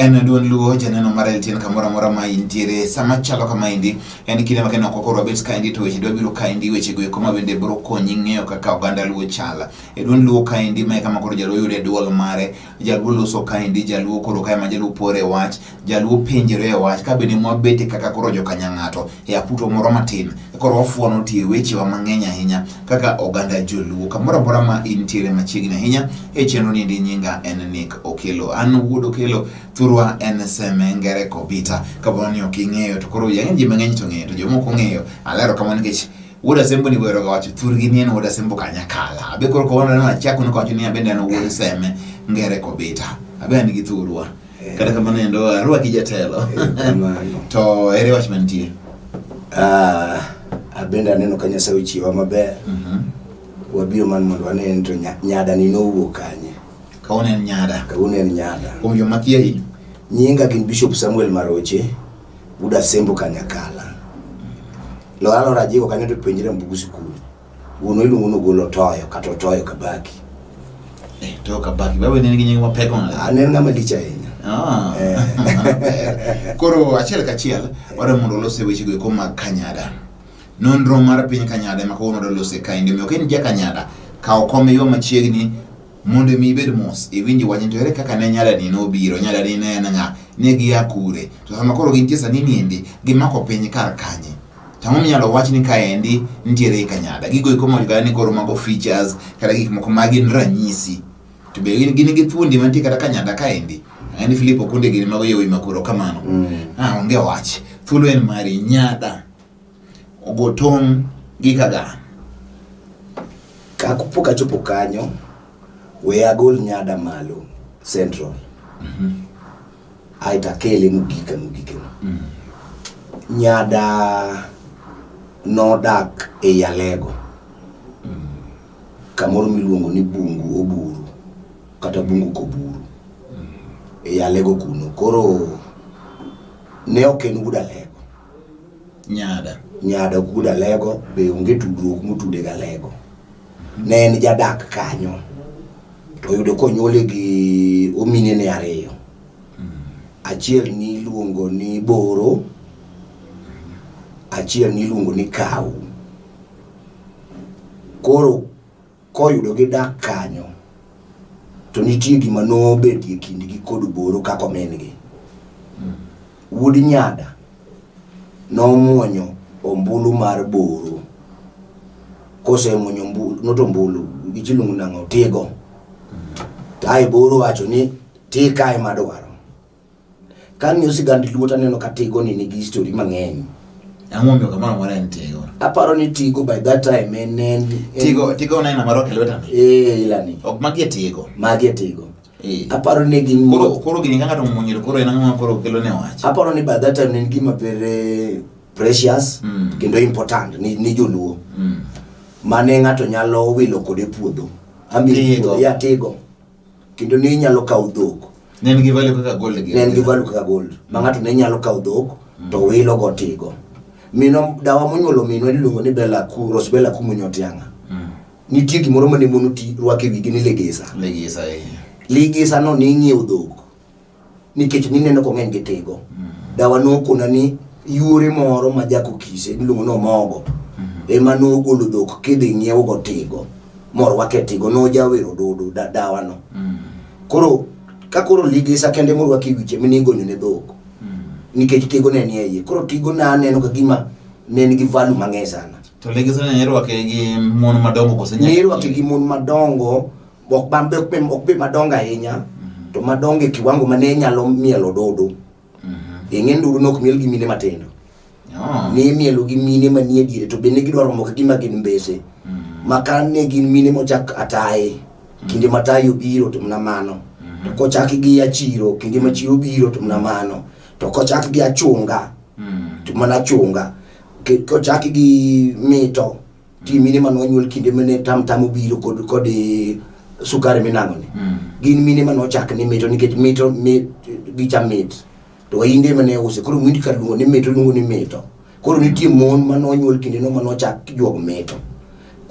En duond Luo, janeno mar LTN kamoro amora ma intiere. Sama chalo kamaendi, en kinde ma kendo koro wabet kaendi to weche dwa biro kaendi, weche go eko ma bende biro konyi ng'eyo kaka oganda Luo chal. E duond Luo kaendi ma e kama koro Jaluo yude duol mare, Jaluo loso kaendi, Jaluo koro kae ma Jaluo pore wach, Jaluo penjore e wach, ka bende mwabete kaka koro jokanyang'ato e aputo moro matin, koro wafuono tie wechewa mang'eny ahinya kaka oganda joluo. Kamoro amora ma intiere machiegni ahinya e chenro ni endi nyinga en Nick Okello. An wuod Okello, thurwa en Seme Ngere Kobita. Kapo ni ok ing'eyo to koro yang'e ji mang'eny to ng'eyo to jomoko ong'eyo. Alero kamano nikech wuod Asembo ni wero ga wacho thurgi ni en wuod Asembo kanyakala. Abe koro kawuono neno achako ni kawacho ni abende an wuod Seme Ngere Kobita. Abe an gi thurwa. Kata kamano endo arwaki jatelo. Erokamano. To ere wach mantie? Ah, abende aneno ka Nyasaye ochiwa maber. Wabiro man mondo wane ni to nyada ni nowuok kanye. Kawuono en nyada. Kawuono en nyada. Kuom joma kiayi. Nyinga gin Bishop Samuel Maroche, wuod Asembo Kanyakala. Lor alora ajiko kanyo to penjre Mbugu sikul. Wuonwa iluongo ni Ogolo Otoyo kata Otoyo Kabaki. Eh, Otoyo Kabaki. Baba ne nigi nying mapek mang'eny. Ah, ne en ng'ama lich ahinya. Ah. Eh. Koro achiel kachiel wadwa mondo walos e wechego eko mag Kanyada. Nonro mar piny Kanyada ema kawuono wadwa lose kaendi. Omiyo ka in ja Kanyada, kaw kom iywa machiegni mondo mi ibed mos iwinj wachni to ere kaka ne Nyadani nobiro, Nyadani ne en ng'a, ne gia kure, to sama koro gintie sani niendi gimako piny kar kanye. To ang'o minyalo wach ni kaendi nitiere ei Kanyada? Gigo eko mowacho kata ni koro mago features kata gik moko ma gin ranyisi. To be gin gin gi thuondi mantie kata Kanyada kaendi. Ang'e ni Philip Okunde gini mago yawuoyi ma koro kamano. Ah, onge wach. Thuolo en mari Nyada. Ogo tong' gi Kagan. Kapok achopo kanyo, we agol Nyada malo Central. Aeto akele mogik mogik. Nyada nodak ei Alego. Kamoro miluongo ni Bungu Oburu kata Bungu Koburu. Ei Alego kuno. Koro ne ok en wuod Alego. Nyada. Nyada ok wuod Alego be onge tudruok motude gi Alego. Ne en jadak kanyo. To oyudo konyuole gi ominene ariyo. Achiel niluongo ni Boro, achiel niluongo ni Kawu. Koro koyudo gidak kanyo, to nitie gima nobetie kindgi kod Boro kaka omin-gi. Wuod Nyada nomuonyo ombulu mar Boro. Kosemuonyo ombulu, not ombulu, gichiluongo nang'o, tigo. To ae Boro wacho ni tika ema adwaro. Kang'iyo sigand Luo to aneno ka tigo ni nigi history mang'eny. Ang'o momiyo kamoro amora en tigo? Aparo ni tigo by that time en en Tigo tigo neno marwako e lweta ni. Eh, ilani. Ok magi e tigo. Magi e tigo. Eh. Aparo ni gin Koro koro gini ka ng'ato omuonyo to koro en ang'o ma koro kelo ne wach? Aparo ni by that time ne en gima very precious kendo important ni joluo. Mane ng'ato nyalo wilo kode puodho. Ambi Tigo. Ya tigo. Kendo ne inyalo kawo dhok. Ne en gi value kaka gold gi. Ne en gi value kaka gold. Ma ng'ato ne nyalo kawo dhok to wilo go tigo. Minwa dawa monyuolo minwa iluongo ni Bella Ku, Rosbella Kumunyo Tiang'a. Nitie gimoro mane mon oti rwako e wigi ni legesa. Legesa eh. Ligisa no ne ing'iewo dhok nikech nineno kong'eny gi tigo. Dawa nokona ni yuore moro ma jakokise miluongo ni Omogo ema nogolo dhok kidhi ng'iew go tigo morwake e tigo nojawero dodo da, dawa no. Koro ka koro ligisa kende morwaki e wiche mine igonyo ne dhok nikech tigo ne nie iye. Koro tigo na aneno ka gima ne nigi value mang'eny sana. To ligisa ne irwake gi mon madongo kose Ne irwake gi mon madongo ok ba- ok be ok be madongo ahinya to madongo e kiwango ma ne nyalo mielo dodo. Ing'e ni dodo ne ok miel gi mine matindo. Oh. Ne imielo gi mine manie diere to be ne gidwaro romo ka gima gin mbese. Ma ka ne gin mine mochak ataye, kinde ma tayi obiro to mana mano. To kochak gi achiro, kinde ma chiro obiro to mana mano. To kochak gi achunga, to mana achunga. Kochak gi mito, ti mine mane onyuol kinde mane tam tam obiro kod kod sukari minang'o ni. Gin mine mane ochak ni mito nikech mito mi, gicha mit. To wahinde mane use koro winj kar luongo ni mito luongo ni mito. Koro nitie mon mane onyuol kinde no mane ochak juog mito.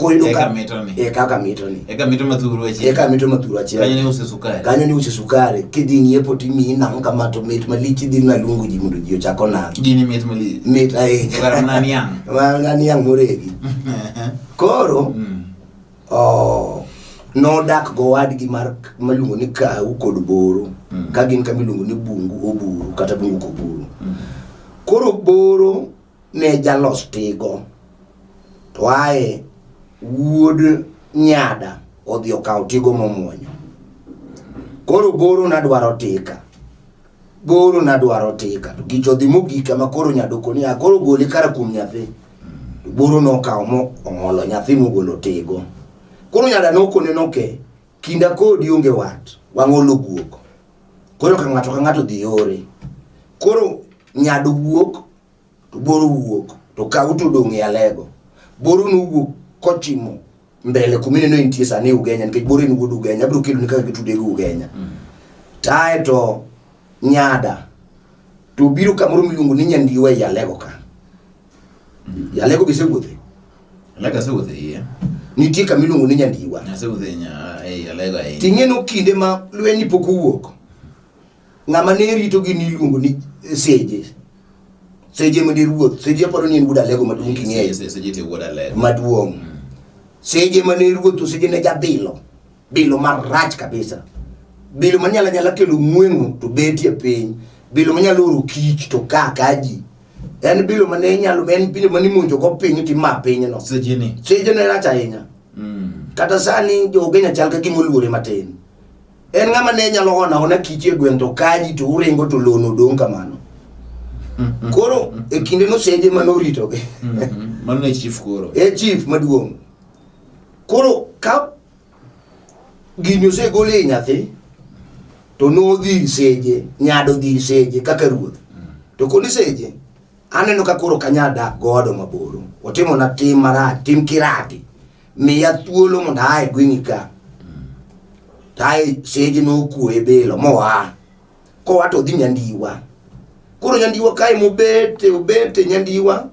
Koro iyudo Eka ka mitoni. e kaka mitoni. Eka mito mathuru achiel. Eka mito mathuru achiel. Kanyo ne use sukari. Kanyo ne use sukari. Kidhi ng'iepo timiyi nang' kama to mit malich idhi naluongo ji mondo ji ochak onang'. Gini mit malich. Mit ahinya. To kara mana niang'. Mana niang' moregi. Koro oh, nodak gowadgi mar maluongo ni Kau kod Boro ka gin kama iluongo ni Bungu Oburu kata Bungu Koburu. Koro Boro ne jalos tigo to ae wuod nyada odhi okawo tigo momuonyo. Koro Boro nadwaro tika. Boro nadwaro tika to kich odhi mogik kama koro nyado koni "Ah, koro gole kara kuom nyathi. To Boro nokawo mo ong'olo nyathi mogolo tigo. Koro nyada nokone noke kinda kodi onge wat wang'olo guok. Koro ka ng'ato ka ng'ato dhi yore. Koro nyado wuok to Boro wuok to kawu to odong' e Alego. Boro nowuok kochimo mbele kuma ineno entie sani Ugenya nikech Boro en wuod Ugenya abiro keloni kaka gitude gi Ugenya. To ae to nyada to biro kamoro miluongo ni Nyandiwa ei Alego ka. Alego be isewuothe? Alego asewuothe iye. Nitie kama iluongo ni Nyandiwa. Asewuothe ei Alego ahinya. Ting'eno kinde ma lweny pok owuok. Ng'ama ne ritogi niluongo ni Seje. Seje mane ruoth. Seje aparo ni en wuod Alego maduong' king'eyo. Seje te wuod Alego. Maduong'. Seje mane ruoth to Seje ne jabilo. Bilo marach kabisa. Bilo manyalo nyala kelo ng'weng'o to betie piny. Bilo manyalo oro kich to ka ka ji. En bilo mane nyalo en bilo mane imonjo go piny to ima pinyno. Seje ni. Seje ne rach ahinya. Kata sani jo Ugenya chal ka gima oluore matin. En ng'ama ne nyalo hono ahona kich e gweng' to kaji to uringo to lono dong' kamano. Koro e kinde no Seje mane oritogi. Mano ne chief koro. E chief maduong'. Koro ka gini osegol ei nyathi to nodhi Seje, nyado dhi Seje kaka ruoth. To koni Seje, aneno ka koro kanya dak godo maboro. Otimona tim marach, tim kiragi. Miya thuolo mondo aa e gweng'i ka. To ae Seje nokuoye bilo moa. Koa to odhi Nyandiwa. Koro Nyandiwa kae mobete, obete Nyandiwa.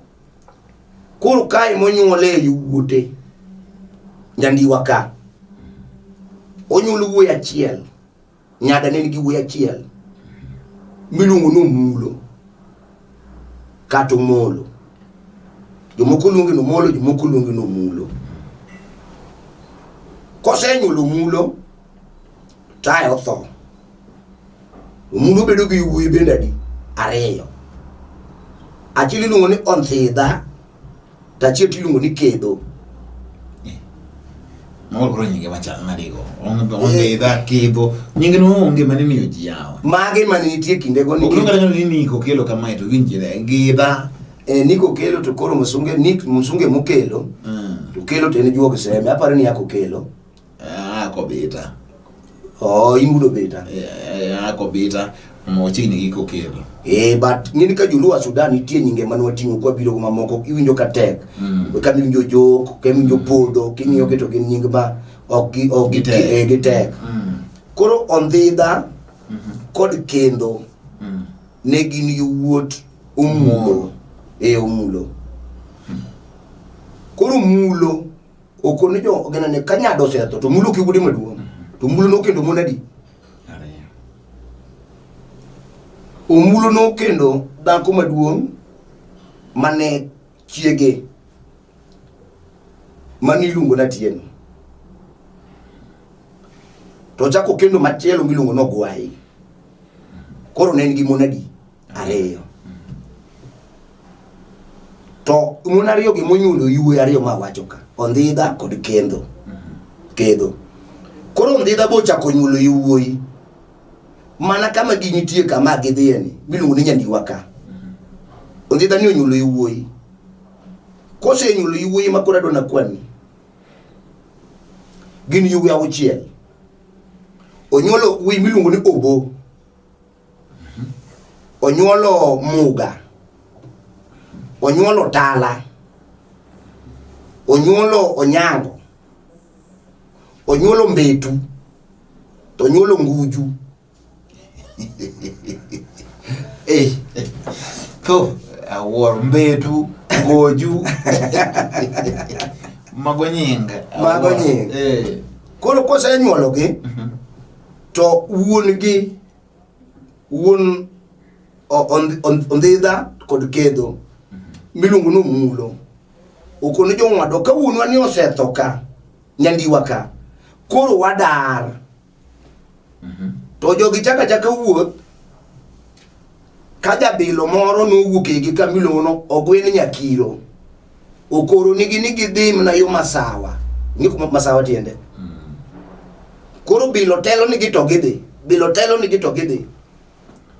Koro kae monyuole yawuote. Nyandiwa ka. Onyuolo wuoyi achiel. Nyada ne nigi wuoyi achiel. Miluongo ni Omulo. Kata Omolo. Jomoko luonge ni Omolo, jomoko luonge ni Omulo. Kosenyuolo Omulo, to ae otho. Omulo bedo gi wuoyi bende adi? Ariyo. Achiel iluongo ni Onthidha, to achiel to iluongo ni Kedho. Mago koro nyinge machal nade go? Onthidha, Kedho. Nyinge no onge mane miyo ji yawa. Mage mane nitie kindego Ok nikech kata ni Niko kelo kamae to winjre. Gidha. Niko kelo to koro msunge Nick msunge mokelo to kelo to en juog seme aparo ni yako kelo. Ah, kobita. Oh, in wuod Obita. Ah, kobita. Mochiegni gi kokelo. But ng'eni ka Joluo Sudan nitie nyinge mane wating'o kwa biro go mamoko iwinjo ka tek. Ka iwinjo Jok, ka iwinjo Podho, king'iyo ki to gin nying ma ok gi ok gi Gitek. gitek. Koro Ondhidha kod Kendo ne gin yawuot Omulo. Omulo. Koro Omulo okone jo ogena ne ka nyado osetho to Omulo ok e wuode maduong'. To Omulo nokendo mon adi? Ariyo. Omulo nokendo dhako maduong' mane chiege mane iluongo ni Atieno. To ochako okendo machielo miluongo ni Ogwayi. Koro ne en gi mon adi? Ariyo. To mon ariyo gi monyuolo yue ariyo ma awacho ka, Ondhidha kod Kendo. Kedho. Koro Ondhidha bo ochako nyuolo yawuoyi. Mana kama ginitie kama gidhiye ni, miluongo ni Nyandiwa ka. Ondhidha ni onyuolo yawuoyi. Kosenyuolo yawuoyi ma koro adwa nakwani. Gin yawuoyi auchiel. Onyuolo wuoyi miluongo ni Obo. Onyuolo Muga. Onyuolo Tala. Onyuolo Onyango. Onyuolo Mbetu. To onyuolo Nguju. Tho, awuoro Mbetu, Ngoju. Mago nying. Mago nying. Koro kosenyuologi to wuon-gi wuon Ondhidha kod Kedho miluongo ni Omulo okone jong'ado ka wuonwa ni osetho ka nyandiwa ka koro wadar to jogi chaka chaka wuoth ka jabilo moro nowuok e igi ka miluongo no Ogwen Nyakiro okoro nigi ni gidhi mana yo Masawa ng'e kuma Masawa tiende koro bilo telo nigi to gidhi bilo telo nigi to gidhi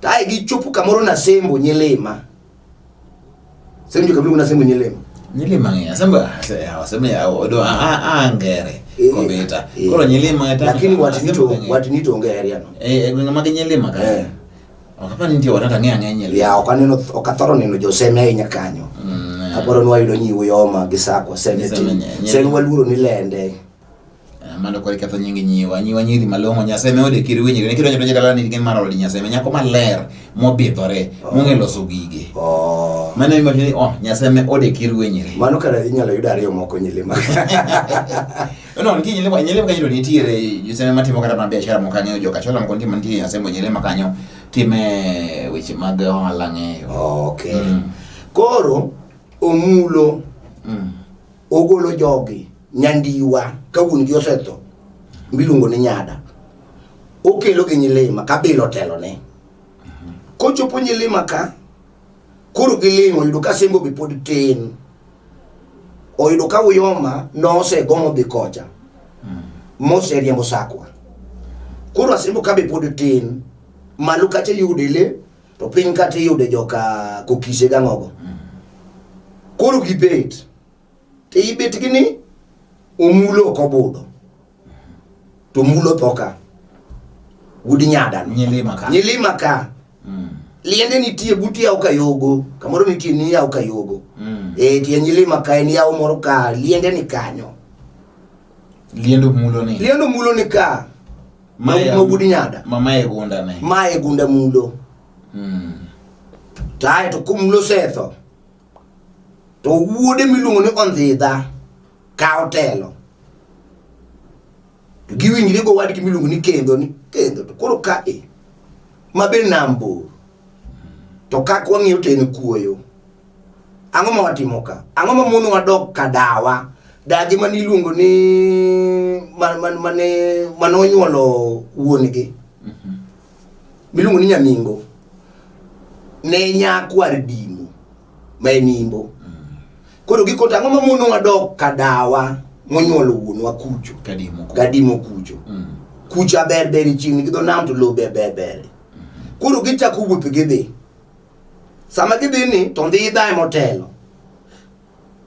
to ae gichopo kamoro Nasembo Nyilima Sewinjo kama iluongo Nasembo Nyilima Nyilima ng'eyo asembo asembo odo angere kobita koro Nyilima lakini watni to onge area no e gwenge mag Nyilima ka Ok apar ni nitie wat ang'eyo ang'eya Nyilima. Ya, ok aneno ok athoro neno joseme ahinya kanyo. Aparo ni wayudo nyi Uyoma gi Sakwa seme tin. Sen waluoro ni lende. Mano koro iketho nying nyiwa, nyiwa nyiri malong'o, Nyaseme ode kir winjre, nikidonjo donjo dala ni gin mar od Nyaseme, nyako maler mobidhore, mong'e loso gige. Oh. Mano iwacho ni oh, Nyaseme ode kir winjre. Mano kara inyalo yudo ariyo moko Nyilima. No, nitie Nyilima, Nyilima kanyo to nitiere joseme matimo kata mana biashara moko ang'eyo joka Chola moko nitie mantie Nyasembo Nyilima kanyo time weche mag ohala ng'eyo. Okay. Koro Omulo ogolo jogi Nyandiwa ka wuon gi osetho miluongo ni Nyada. Okelo gi Nyilima ka Bilo otelone. Kochopo Nyilima ka koro giling'o oyudo ka Sembo be pod tin. Oyudo ka Uyoma nosegomo dhi kocha moseriembo Sakwa. Koro Asembo ka be pod tin malo kacha iyude le to piny kata iyude joka Kokise gang'ogo. Koro gibet to ibet gi ni Omulo ok obudho to Omulo tho ka wuod Nyada no. Nyilima ka. Nyilima ka. Liende nitie but yawo Kayogo kamoro nitie ni yawo Kayogo. Eh tie Nyilima ka en yawo moro ka liende ni kanyo. Liend Omulo ni. Liend Omulo ni ka. Ma wuod Nyada. Ma mae gunda ne. Mae gunda Mulo. To ae to komulo osetho to wuode miluongo ni Ondhidha kawo telo. To giwinjre go wadgi miluongo ni Kendho ni Kendho to koro ka e ma be nam bor to kaka wang'iyo to en kuoyo. Ang'o ma watimo ka? Ang'o ma mono wadok ka dawa? Dagi mane iluongo ni mane onyuolo wuon-gi miluongo ni Nyamingo ne nyakwar Dimo ma en Imbo. Koro giko to ang'o ma mono wadok ka dawa monyuolo wuonwa kucho? Kadimo kucho. Kadimo kucho. Kucha ber ber chiegni gi dho nam to lowo be ber ber. Koro gichako wuoth gidhi. Sama gidhi ni to Ndhidha ema otelo.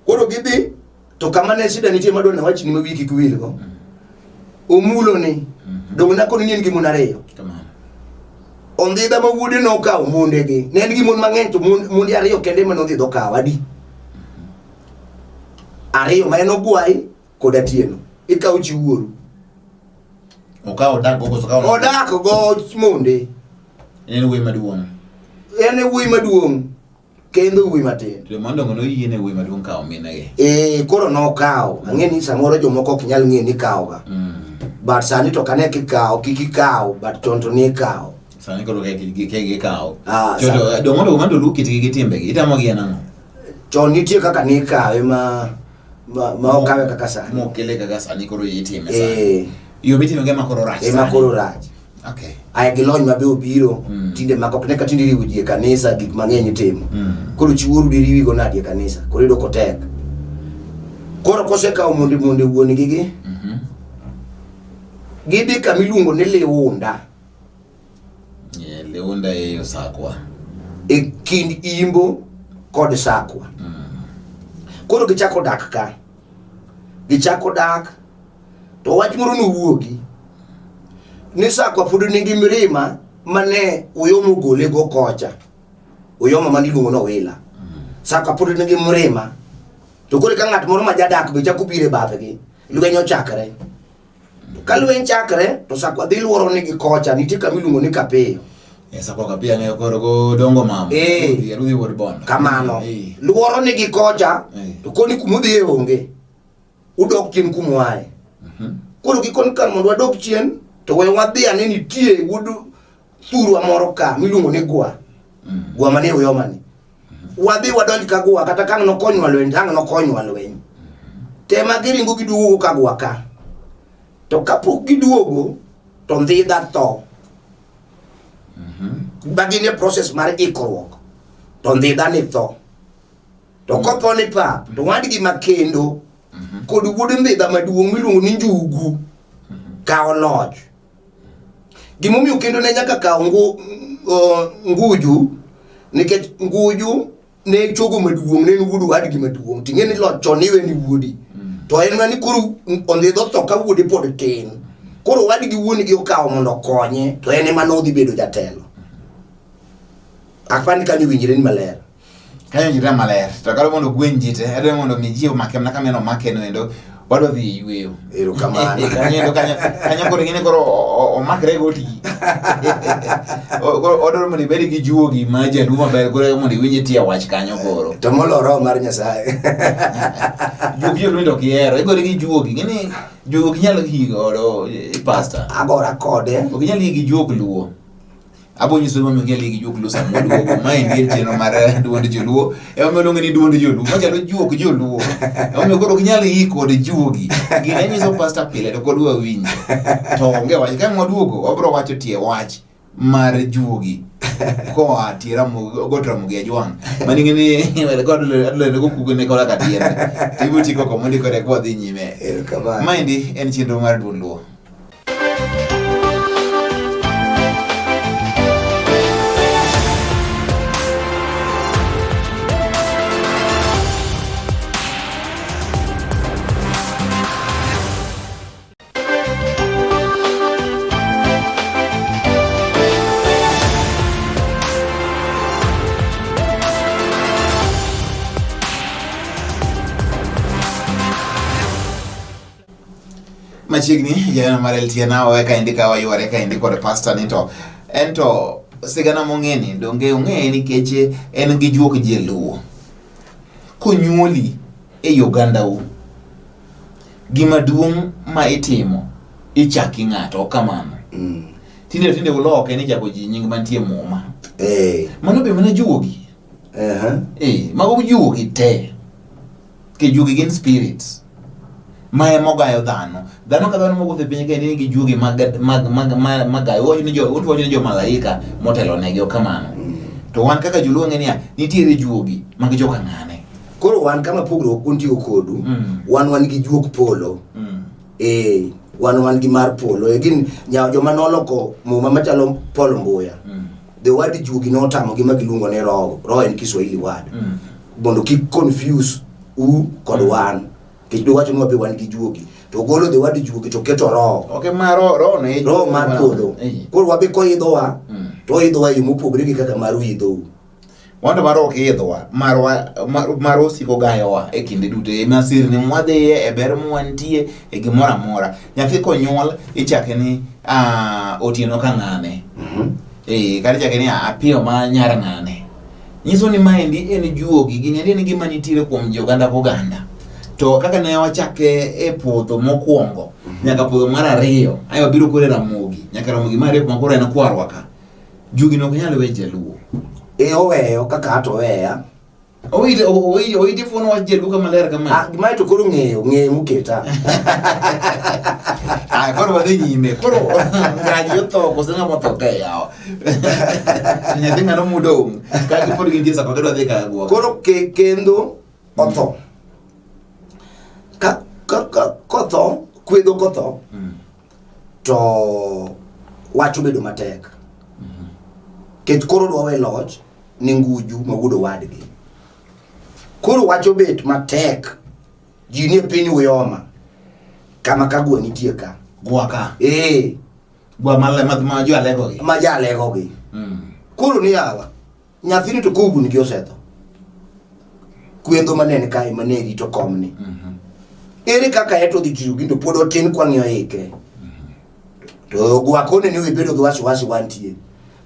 Koro gidhi to kama ne shida nitie madwa nawachni ma wiyi kik wilgo. Omulo ni donge nakoni ni en gi mon ariyo. Kamano. Ondhidha ma wuode nokawo mondegi. Ne en gi mon mang'eny to monde ariyo kende ema nodhi okawo adi. Ariyo ma en Ogwai kod Atieno. Ikawo chi wuoru. Okawo odak go koso okawo Odak go monde. En wuoyi maduong'. En e wuoyi maduong' kendo wuoyi matin. To mano donge noyiene wuoyi maduong' kawo minegi. Eh, koro nokawo. Ang'e ni samoro jomoko ok nyal ng'e ni ikawoga. But sani to kane kikawo, kik ikaw, but chon to ne ikawo. Sani koro ke gikawo. Ah, To to dongo to luw kitgi gi timbegi. Itamo gi en ang'o? Chon nitie kaka ne ikawe ma okawe kaka sani. Mokele kaka sani koro itime sani. Yo mitime go ema koro rach. Ema koro rach. Okay. Aya gi lony ma be obiro tinde ma ok ne ka tinde iriwo ji e kanisa gik mang'eny itimo. Koro chi wuoru diriwi go nadi e kanisa? Koro iyudo kotek. Koro kosekawo monde wuon gi gi gidhi kama iluongo ni Liunda. Yeah, Liunda e yo Sakwa. E kind Imbo kod Sakwa. Koro gichako dak ka. Gichako dak to wach moro nowuogi ni Sakwa pod nigi mirima mane Uyoma ogole go kocha. Uyoma mane iluongo ni Owila. Sakwa pod nigi mirima. To koro ka ng'at moro ma jadak be chako biro e bathgi, lweny ochakre. To ka lweny chakre to Sakwa dhi luoro nigi kocha, nitie kama iluongo ni Kapiyo. Sakwa Kapiyo ang'eyo koro go dongo mama. Rudhi wuod Bondo. Kamano. Luoro nigi kocha, to koni kumodhiye onge. Udok chien kumwae. Koro gikoni kar mondo wadog chien to we wadhi ane nitie wuod thurwa moro ka miluongo ni Gwa. Gwa manie Uyoma ni. Wadhi wadonj ka Gwa kata ka ang' nokonywa lweny to ang' nokonywa lweny. Tema giringo giduogo ka Gwa ka. To kapok giduogo to Ndhidha tho. Ba gin e process mar ikruok to Ndhidha ni tho. To kotho ni pap to wadgi ma kendo kod wuod Ndhidha maduong' miluongo ni Njugu kawo loch. Gimomiyo kendo ne nyaka kaw Nguju nikech Nguju ne chogo maduong' ne en wuod wadgi maduong' ting'e ni loch chon iwe ni wuodi to en mana ni koro Ondhidho otho ka wuode pod tin koro wadgi wuon gi okawo mondo okonye to en ema nodhi bedo jatelo. Apani kanyo winjre ni maler. Kanyo winjre maler. To karo mondo gweny ji te, adwa mondo mi ji omake mana kama en omake no endo. Wadwa dhi e yweyo. Erokamano. Kanyo endo kanyo kanyo koro ing'e ni koro omakre goti. Koro odwaro mondo ibed gi juogi ma jaluo maber koro mondo iwinj tie wach kanyo koro. To molo roho mar Nyasaye. Juogi joluo to ok ihero. Igori gi juogi. Ing'e ni juogi ok inyal hii godo pastor. Agora kode. Ok inyal hii gi juok luo. Abo nyiso ni omiyo gi juok luo sama waduogo. Ma endi en chenro mar duond joluo. Ema omiyo luonge ni duond joluo. Machalo juok joluo. Ema omiyo koro ok inyal hii kod juogi. Gini anyiso pastor pile to kod wawinjo. To onge wach. Ka waduogo wabiro wacho tie wach mar juogi koa tie Ramogi, got Ramogi Ajwang'. Mani ing'e ni god adlende go kugo ne koda ka tiende. To ibiro tieko komondi kode kwa dhi nyime. Erokamano. Maendi en chenro mar duond luo. Machiegni janeno mar LTN awe kaendi ka wayware kaendi kod pasta ni to en to sigana mong'eni donge ong'eye nikech en gi juok ji e luwo konyuoli ei ogandau gima duong' ma itimo ichaki ng'ato ok kamano tinde tinde uloke ni ichako ji nying mantie muma mano be mana juogi mago juogi te Ke juogi gin spirits ma ema ogayo dhano. Dhano ka dhano mowuotho e piny kae nigi juogi mag mag mag magayo. Wacho ni jo wacho ni jo malaika motelo negi ok kamano. To wan kaka joluo ng'e niya nitiere juogi mag joka ng'ane. Koro wan kama pogruok kuntiyo kodu, wan wan gi juok polo. Wan wan gi mar polo. Gin nyawo joma noloko muma machalo Paul Mbuya. The word juogi notamogi ma giluongo ni roho. Roho en Kiswahili word. Mondo kik confuse u kod wan. Nikech dwawacho ni wabe wan gi juogi. To golo the word juogi to keto roho. Ok ma roho roho ne Roho mar polo. Koro wabe koidhowa to oidhowa e yo mopogore gi kaka maru idhou. Wan to marwa ok idhwa, marwa marwa osiko gayowa e kinde duto e masirni mwadhiye, e ber mwantie, e gimoro amora. Nyathi konyuol ichake ni Otieno ka ng'ane. Kata ichake ni Apiyo ma nyar ng'ane. Nyiso ni maendi en juogi, gini endi en gima nitiere kuom ji oganda koganda. To kaka ne wachake e podho mokwongo, nyaka podho mar ariyo, ae wabiro koro e Ramogi, nyaka Ramogi mar ariyo kuma koro en kwarwa ka. Juogi no ok nyal we jaluo. E oweyo kaka ato oweya. Owite owite owite fuono wach jaluo kama ler kama. Ah, gima to koro ng'eyo, ng'eyo moketa. Ah, koro wadhi nyime. Koro ngaji otho koso ng'ama otho ka yawa. Nyathi ng'ano modong' ka gipod gintie sama gidwa dhi ka guok. Koro ke, kendo otho. Ka ka ka kotho, kwedho kotho. To wach obedo matek. Kech koro dwa we loch ni Nguju ma wuod owadgi. Koro wach obet matek. Ji nie piny Uyoma. Kama Kagwa nitie ka. Gwa ka. Gwa ma ma jo alego gi. Ma jo alego gi. Koro ni yawa. Nyathini to kowuon gi osetho. Kwedho manene kae mane rito komni. Ere kaka eto dhi tiyo gindo pod otin kwang'iyo ike. To gwakone ni webedo gi wasiwasi wantie.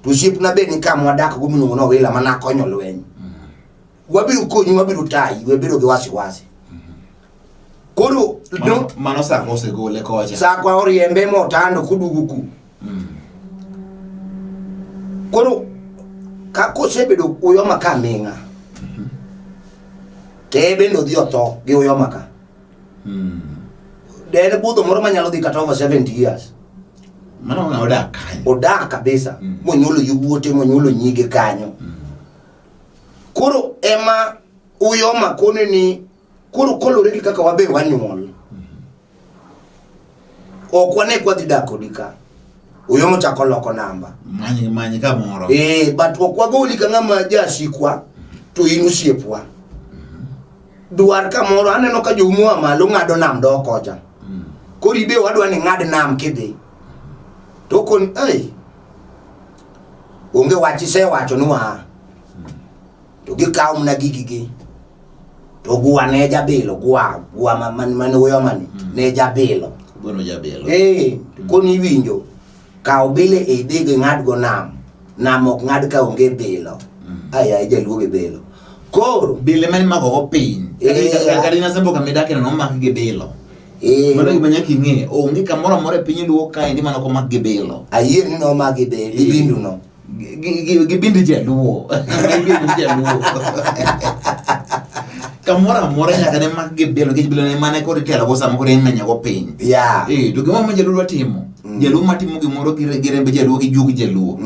To osiepna be ni kama wadak go miluongo ni Owila mana akonyo lweny. Wabiro konyi, wabiro tayi, webedo gi wasiwasi. Koro no, Mano Sakwa osegole kocha. Sakwa oriembe motando koduogo ku. Koro ka kosebedo Uyoma ka aming'a to en bende odhi otho gi Uyoma ka. De en budho moro manyalo dhi kata over 70 years. Mano ng'a odak kanyo. Odak kabisa monyuolo yowuote monyuolo nyige kanyo. Koro ema Uyoma kone ni koro kolore gi kaka wabe wanyuol. Ok wane kwadhi dak kodi ka. Uyoma ochako loko namba. Many many kamoro. Eh, but ok wagoli ka ng'ama jasikwa to in osiepwa. Dwar kamoro aneno ka joumoa malo ng'ado nam dok kocha. Koro ibe wadwa ni ng'ad nam kidhi. To okoni, ei, onge wach isewacho ni waa. To gikawo mana gigigi. To gwa ne jabilo, gwa, gwa ma man man Uyoma ni, ne jabilo. Bueno jabilo. Eh, koni iwinjo, kaw bile e idhigo ing'ad go nam. Nam ok ng'ad ka onge bilo. Ai ai jaluo gi bilo. Koro, Bile mane mako go piny. Eh. Kata ina sembo kama idake no nomak gi bilo. eh, Mano gima nyaka ing'e. Onge kamoro amora e piny luo kaendi mane ok omak gi bilo. ayie ni nomak gi bil, gi bindu no. Gi bind jaluo. Gi bind jaluo. Kamoro amora nyaka ne mak gi bilo nikech bilo ne mane koro itelo go sama koro imenyo go piny. Yeah. Eh, to gima ma jaluo dwa timo. Jaluo matimo gimoro gi gi rembe jaluo gi juog jaluo.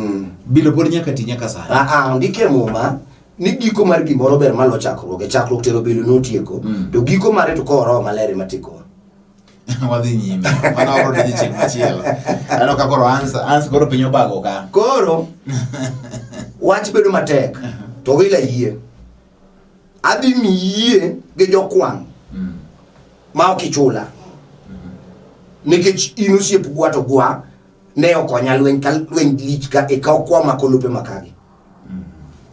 Bilo pod nyaka ti nyaka sani. Ah, ah, ondike muma ni giko mar gimoro ber malo chakruoge. Chakruok tero bilo notieko. To giko mare to koro roho maler ema tikowa. Wadhi nyime. Mano wabro donjo chieng' machielo. Aneno ka koro answer, answer koro piny obago ka. Koro wach bedo matek to wila yie. Adhi miyi yie gi jokwang' ma ok ichula. Nikech in osiep gwa to gwa ne okonya lweny ka lweny lich ka e ka okwa mako lope makagi.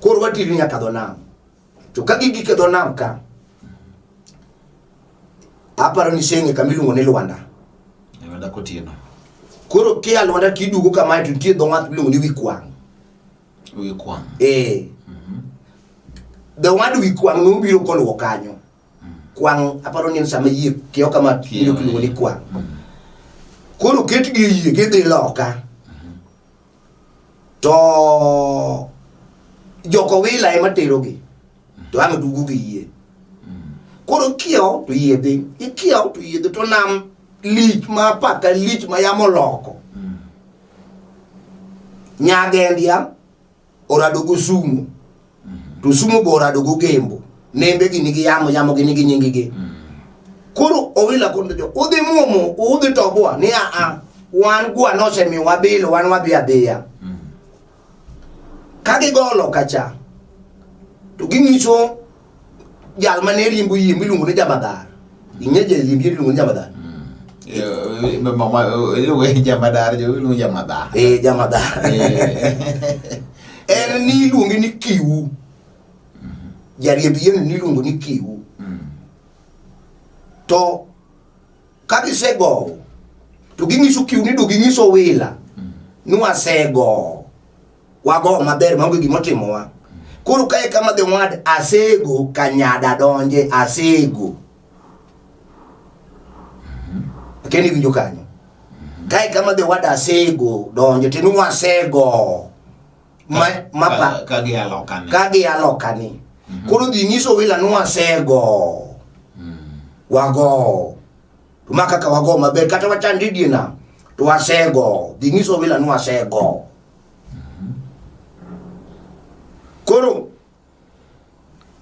Koro watiri nyaka dho nam. To ka gigik e dho nam ka, aparo ni iseng'e kama iluongo ni Lwanda. Lwanda Kotieno. Koro kia Lwanda kiduogo kamae to nitie dho wath miluongo ni Wikwang'. Wikwang'. Eh. The word Wikwang' nobiro koluwo kanyo. Kwang' aparo ni en sama yie kiewo kama Kiewo, iluongo ni eh. kwang'. Koro ketgi e yie gidhi loka. To jokowila ema terogi. To ang' duogo gi yie. Koro kiewo to yie dhi, ikiewo to yie dhi to nam lich ma apaka lich ma yamo loko. Nyagendia orado go Sumo. To Sumo bo orado go Gembo. Nembe gi nigi yamo, yamo gi nigi nying gi. Koro Owila kondo jo, udhi muomo, udhi toboa, ni a a, wan gwa nosemiyowa bilo, wan wadhi adhiya. Ka gigo loka cha, to ginyiso jal mane riembo yie miluongo ni Jamadar. Ing'e jariemb yie miluongo ni Jamadar? Iluongo ni Jamadar, jo iluongo Jamadar. Eh, Jamadar. En ni iluonge ni Kiu. Jariemb yieno ni iluongo ni Kiu. To ka gisegowo to ginyiso Kiu ni do ginyiso Wila ni wasegowo. Wagowo maber maonge gima otimowa. Koro kae kama the word asego kanyada donje asego. Kendo iwinjo kanyo. Kae kama the word asego donje to ni wasego. Ma, ma pa, Ka gia loka ni. ka gia loka ni. Koro dhi nyiso Wila ni wasego. Wago. To ma kaka wago maber kata wachandri die nam to wasego. Dhi nyiso Wila ni wasego. Koro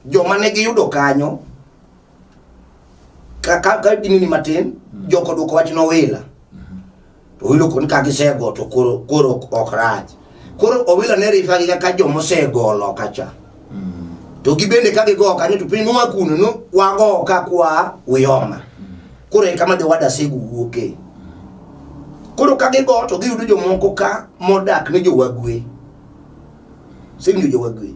joma ne giyudo kanyo ka ka, ka dinini matin joko dwoko wach nowila to Owila okoni ka gisego to koro koro ok rach koro Owila ne rifa gi kaka joma osego loka cha to gibende ka gigo kanyo to piny moa kuno no wago ka kwa Uyoma koro e kama the word asego wuoke koro ka gigo to giyudo jomoko ka modak ne jowagwe sewinjo jowagwe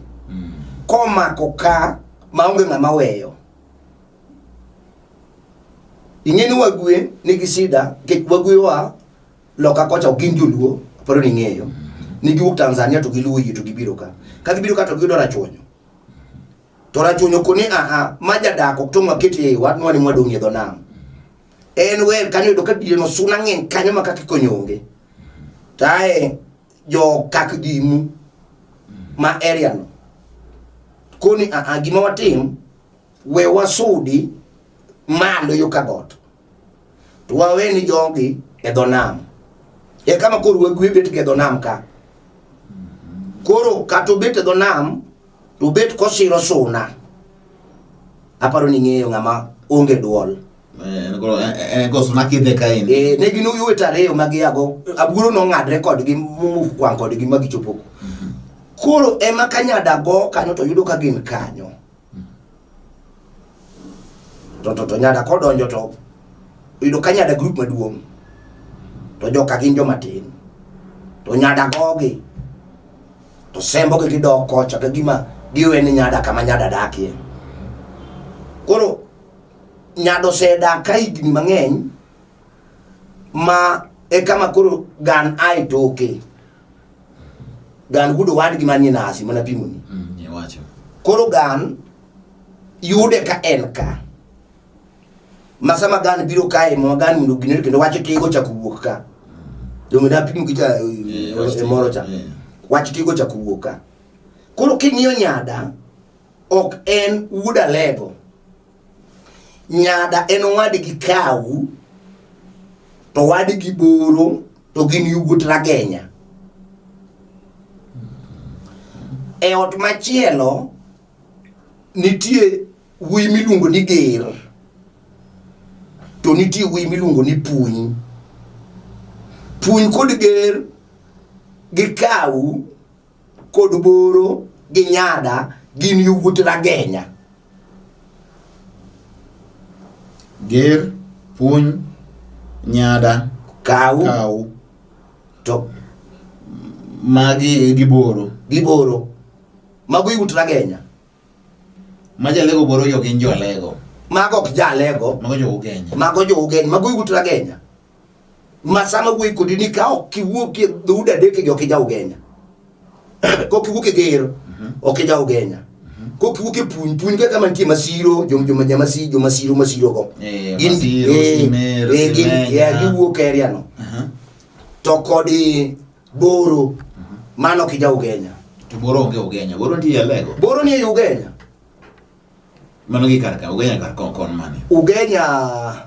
komako ka maonge ng'ama weyo ing'e ni wagwe nigi sida nikech wagwe wa loka kocha ok gin joluo aparo ni ing'eyo ni giwuok Tanzania to giluwo yie to gibiro ka ka gibiro ka to giyudo rachuonyo to rachuonyo koni aha ma jadak ok tong' wakete e iwa nwa ni mwadong' e dho nam En wer kanyo yudo ka dieno suna ng'eny kanyo ma kaka ikonyo onge. Tae jo kak dimu ma area no. Koni a a gima watim we wasudi malo yo ka got. To wawe ni jogi e dho nam. E kama koro wagwe bet gi e dho nam ka. Koro kata obet e dho nam to obet kosiro suna. Aparo ni ing'eyo ng'ama onge duol. Eh, en koro en go suna kidhe ka in. Eh, ne gin owete ariyo ma giago, aburo nong'adre kodgi mokwang' kodgi ma gichopo. Koro ema ka nyada go kanyo to yudo ka gin kanyo. To to to nyada kodonjo to yudo ka nyada group maduong'. To joka gin joma tin. To nyada gogi. To sembogi gidok kocha ka gima giwe ni nyada kama nyada dakie. Koro nyado osedak ka higni mang'eny ma e kama koro gan ae toke. Gan gudo wadgi manie nasi mana pimoni. Iwacho. Koro gan yude ka en ka. Ma sama gan biro kae ma gan mondo ginere kendo wach tigo chako wuok ka. Donge napimo gi cha e moro cha. Wach tigo chako wuok ka. Koro king'iyo nyada ok en wuod Alego. Nyada en owadgi Kawu to wadgi Boro to gin yawuot Ragenya. E ot machielo nitie wuoyi miluongo ni Ger to nitie wuoyi miluongo ni Puny. Puny kod Ger gi Kawu kod Boro gi Nyada gin yawuot Ragenya. Ger, Puny, Nyada, Kawu, Kawu. To magi gi Boro. Gi Boro. Mago yawuot Ragenya. Ma Jalego Boro yo gin jo Alego. Mago ok jo Alego. Mago jo Ugenya. Mago jo Ugenya. Mago yawuot Ragenya. Ma sama wuoyi kodi ni ka ok iwuok e dhoudi adek gi ok ija Ugenya. Kok iwuok e Ger, ok ija Ugenya. Kok iwuok e Puny, Puny kaka mantie Masiro, jom joma nyamasi, joma Siro Masiro go. Gin Masiro, Simer, gin Simenya. yeah, giwuok e area no. To kod Boro, mano ok ija Ugenya. To Boro onge Ugenya, Boro nitie Alego. Boro nie Ugenya. Mano gi kar ka, Ugenya kar kon kon mane. Ugenya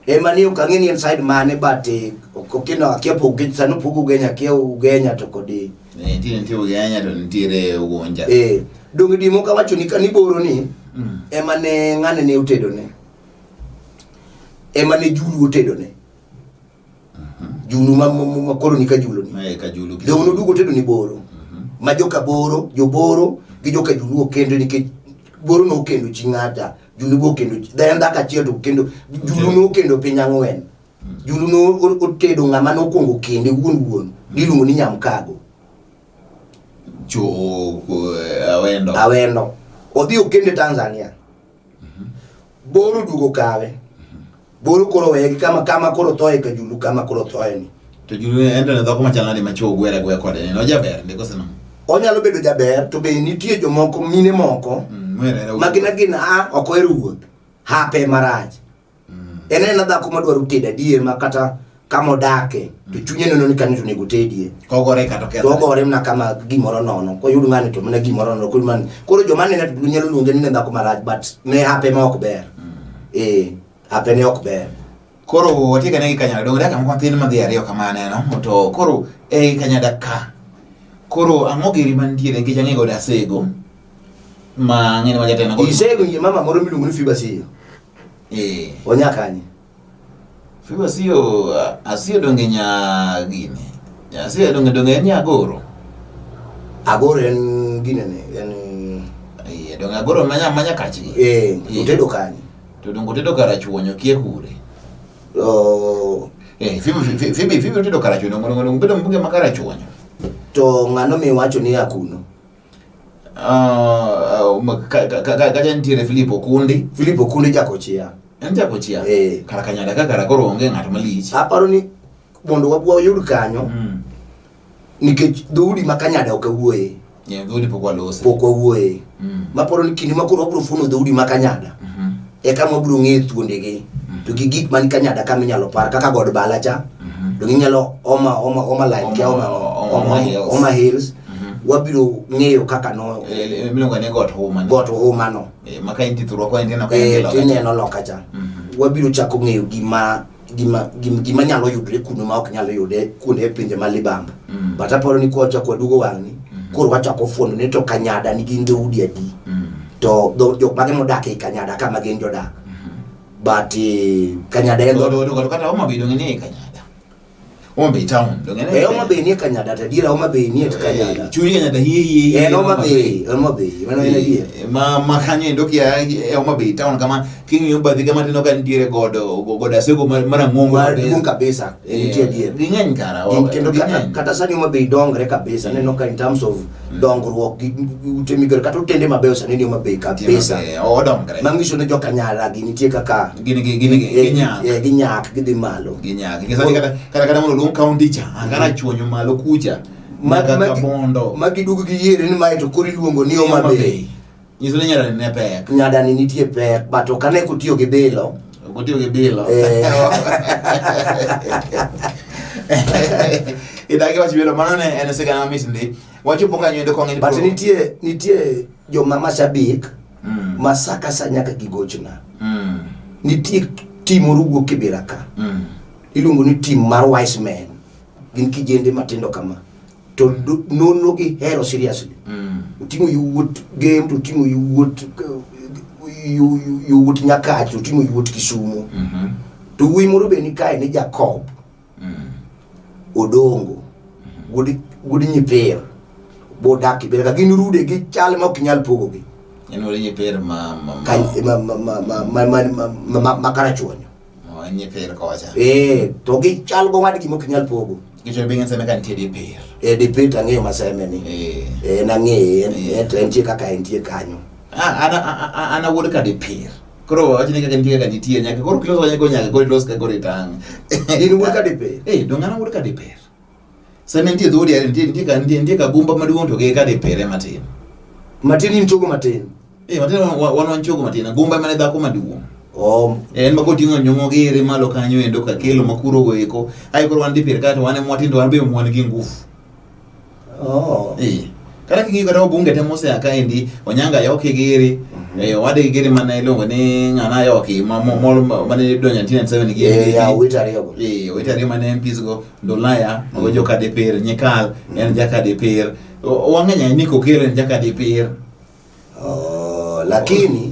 ema ni ok ang'e ni en side mane but ok okino akia pog sani opog Ugenya akia Ugenya to kod Nitie nitie Ugenya to nitiere Ugunja. Donge di moko awacho ni ka ni Boro ni ema ne ng'ane ne otedone. Ema ne Julu otedone. Julu ma koro ni ka Julu ni. Ka Julu. Donge noduogo otedo ni Boro. Ma joka Boro, jo Boro gi joka Julu okendo nikech Boro nokendo chi ng'ata. Julu be okendo en dhako achiel to kendo Julu nokendo piny ang'wen. Julu no otedo ng'ama nokwongo kende wuon wuon giluongo ni Nyamkago. Cho Awendo. Awendo. Odhi okende Tanzania. Boro duogo kawe. Boro koro weye gi kama kama koro thoye ka Julu kama koro thoye ni. To Julu en to ne dhako machal nade ma chwo gwere agweya kode ni? Ojaber ndi kose nang'o? Onyalo bedo jaber to be nitie jomoko mine moko ma gin agina a ok ohero wuoth hape marach. En ena dhako madwaro tedo adier ma kata kama odake to chunye neno ni kanyo to onego otedie. Kogore kata okethore. To ogore mana kama gimoro nono. Koyud ng'ani to mana gimoro nono. Koyud ng'ani. Koro joma nene to nyalo luonge ni ne dhako marach but ne hape ma ok ber. Hape ne ok ber. Koro watiek ane gi Kanyada. Donge dakika moko matin madhi ariyo kama aneno. To koro ei Kanyada ka. Koro ang'o giri mantiere nikech ang'e godo Asego. Ma ang'e ni ma jatelo. Isego yie mama moro miluongo ni Fiba Asiyo. Onya kanye? Fiba Asiyo, Asiyo donge nya gini. Asiyo donge donge en nya Agoro. Agoro en gine ne, en Donge Agoro manya manya kachgi. Otedo kanye? To donge otedo Karachuonyo kia kure. Oh. Fibi Fibi Fibi otedo Karachuonyo, donge donge obedo mbunge ma Karachuonyo. To ng'ano miwacho ni akuno? Kacha nitiere Philip Okundi. Philip Okundi jakochia. En jakochia? Kara Kanyada ka kara koro onge ng'at malich. Aparo ni mondo wayud kanyo. Nikech dhoudi ma Kanyada ok awuoye. Yeah, dhoudi pok walose. Pok wawuoye. Maparo ni kinde ma koro wabiro funo dhoudi ma Kanyada. Eka wabiro ng'eyo thuondegi. To gi gik man Kanyada ka minyalo par kaka God Bala cha. Donge inyalo Homa Homa Homa line kia Homa Homa Homa Hills. Homa Hills. Wabiro ng'eyo kaka no Miluongo ni got Homa. got Homa no. Ma ka intie thurwa koni tineno ka Eh, en loka cha. tineno loka cha. Wabiro chako ng'eyo gima gima gim- gima nyalo yudre kuno ma ok nyal yude kuonde e pinje ma libamba. But aparo ni kwachako waduogo wang'ni, koro wachako fuondo ni to Kanyada nigi dhoudi adi. To jok mage modak ei Kanyada ka ma gin jodak. But Kanyada en To kata Homa Bay donge ni e Kanyada. Homa Bay town donge ni Eh, Homa Bay nie Kanyada to adiera Homa Bay nie Kanyada. Chuny Kanyada hie hie hie. En Homa Bay, Homa Bay, mano en adier. Ma kanyo endo kia e Homa Bay town kama king'iyo bathi kama tineno ka nitiere god god Asego marang'ongo Maduong' kabisa, en nitie adier. Ging'eny kara. Kendo kata sani Homa Bay dongre kabisa, aneno ka in terms of dongruok gi ute migero kata otende mabeyo sani ni Homa Bay kabisa. Odongre. Manyiso ni jokanyala gi nitie kaka Gin gi gin gi ginyak. Ginyak gidhi malo. Ginyak. Nikech kata kata kata mondo oluong county cha, kara chuonyo malo kucha. Nyaka Kabondo. Ma giduogo giyiere ni mae to koro iluongo ni Homa Bay. Nyiso ni Nyadani ne pek. Nyadani nitie pek, but ok ane kotiyo gi bilo. Ok otiyo gi bilo. Idagi wach bilo, mano ne en sigana mamit ndi. Wachopo kanyo endo kong'e ni But nitie nitie joma mashabik ma sa ka sa nyaka gigochna. Nitie team moro wuok Kibera ka. Iluongo ni team mar wise men. Gin kijende matindo kama. To nonro gi hero seriously. Oting'o yowuot Gem to oting'o yowuot yowuot Nyakach to oting'o yowuot Kisumo. To wuoyi moro be ni kae ni Jacob. Odongo. Wuod wuod Nyipir. Bodak Kibera ka gin rude gi chal ma ok nyal pogogi. En wuod Nyipir ma ma ma ma ma ma ma ma ma ma Karachuonyo. Oh, en Nyipir kocha. Eh, to gi chal go wadgi mok nyal pogo. Gicho be ng'e ka nitie Dipir. Eh, Dipir to ang'eyo maseme ni. Eh. Eh, nang'eye, en to entie kaka entie kanyo. Ah, ana ana wuod ka Dipir. Koro wach ni kaka nitie kaka nitie nyaka koro kiloso nyaka nyaka koro ilos ka koro itang'. In wuod ka Dipir? Eh, dong' an wuod ka Dipir. Seme nitie dhoudi ariyo, nitie nitie ka nitie nitie ka gumba maduong' to gi ka Dipir ema tin. Matin in chogo matin. Eh, matin wan wan chogo matin, gumba ema ne dhako maduong'. Oh. En ma koting'o nyong'o giri malo kanyo endo kakelo makuro go eko. Ai koro wan Dipir ka to wan ema watindo wan be wan gi ngufu. Oh. Eh. Kata king'iyo kata obunge te mosea kaendi, Onyango Ayoki giri, owadgi giri mane iluongo ni ng'ana Ayoki, ma moro mane donjo 1997 gi Eh, ya, owete ariyo go. Eh, owete ariyo mane MPs go, Ndulaya, mago joka Dipir, Nyikal, en jaka Dipir. Wang'eny ahinya ni Kokelo en jaka Dipir. Oh, lakini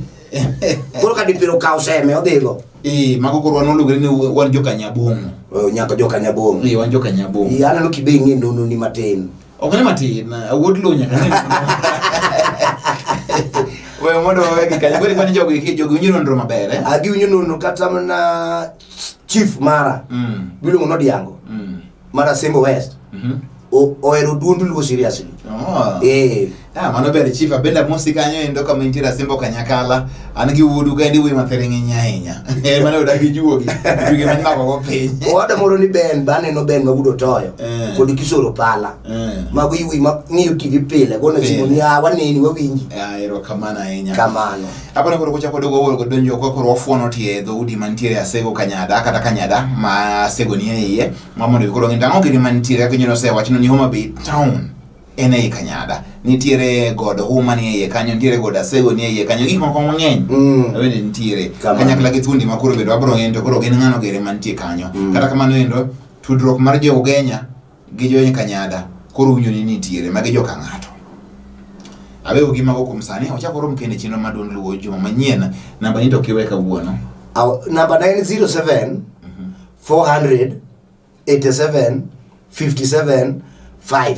koro ka Dipir okawo seme odhigo. Eh, mago koro wan oluongore ni wan joka Nyabong'o. Oh, nyaka joka Nyabong'o. Eh, wan joka Nyabong'o. Eh, aneno kibe ing'e nonro ni matin. Ok ne matin, awuod luo nyaka ne. We mondo wawe gi kanyo. Koro ikoni jogi jogi winjo nonro maber eh? Ah, giwinjo nonro kata mana chief mara miluongo ni Odiango mar Asembo West. Ohero duond Luo seriously. Oh. Eh. Ah, mano ber chief abenda mosi kanyo endo kama intiere Asembo Kanyakala. An gi wuodu ka endi wuoyi mathiring'inyi ahinya. En mane odagi juogi. Juogi mane mako go piny. Owada moro ni Ben, be aneno Ben ma wuod Otoyo. Kod Kisoro Pala. Mago iwi ma ng'iyo TV pile, gone simu ni ah waneni wawinji. Ah, erokamano ahinya. Kamano. Aparo koro kuchako dogo wuoro donjo ko koro wafuono tie dhoudi mantiere Asego Kanyada kata Kanyada ma Asego ni e iye. Ma mondo koro ng'e ang'o gini mantiere kaka inyalo osewachno ni Homa Bay town en ei Kanyada. Nitiere god Huma ni e iye kanyo, nitiere god Asego ni e iye kanyo, gik moko mang'eny bende nitiere. Kanyakla gi thuondi ma koro bedo wabro ng'eyo to koro gin ng'ano gere mantie kanyo. Kata kamano endo, tudruok mar jo Ugenya gi jo Kanyada koro winjo ni nitiere, magi joka ng'ato. Aweyo gi mago kuom sani, ochak orom kendo e chenro mar Duond Luo juma manyien. Namba ni to kiwe kawuono. Namba na en 07 400 87 57 5.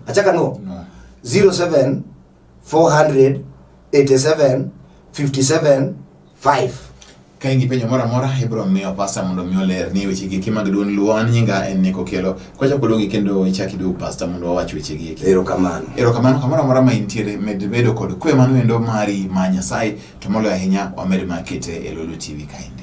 Achaka no? No. 07 400 87 57 5. Ka in gi penjo moro amora, ibiro miyo pasta mondo mi oler ni weche gi eki mag duond Luo. An nyinga en Nick Okello. Kwachako luongi kendo ichak iduog pasta mondo wawach weche gi eki. Erokamano. Erokamano kamoro amora ma intiere, med bedo kod kwe mano endo mari ma Nyasaye, to moloyo ahinya wamed ma kete e Lolwe TV kaendi.